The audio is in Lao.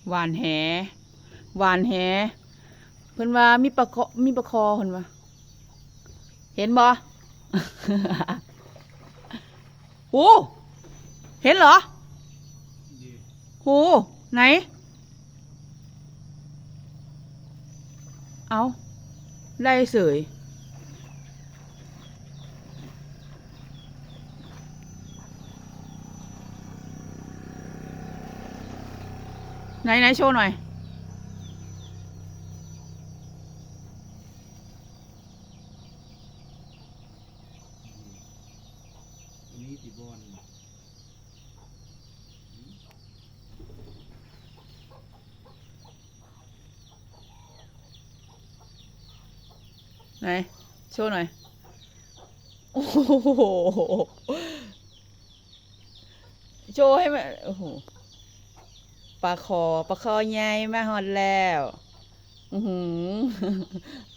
ຫວ່ານແຫ ຫວ່ານແຫ ເພິ່ນວ່າມີປາຄໍ ມີປາຄໍ ເພິ່ນວ່າ ເຫັນບໍ່? ໂອ້ ເຫັນເຫຼື? ໂອ້ ໄຫນ? ເອົ້າ ໄດ້ເສີຍ. ໄຫນໆ ໂຊໜ່ອຍ. ໄຫນ ໂຊໜ່ອຍ. ໂອ້ໂຫ ໂຊໃຫ້ມັນ ໂອ້ໂຫ ປາຄໍ ປາຄໍໃຫຍ່ມາຮອດແລ້ວ. ອືຫື ປ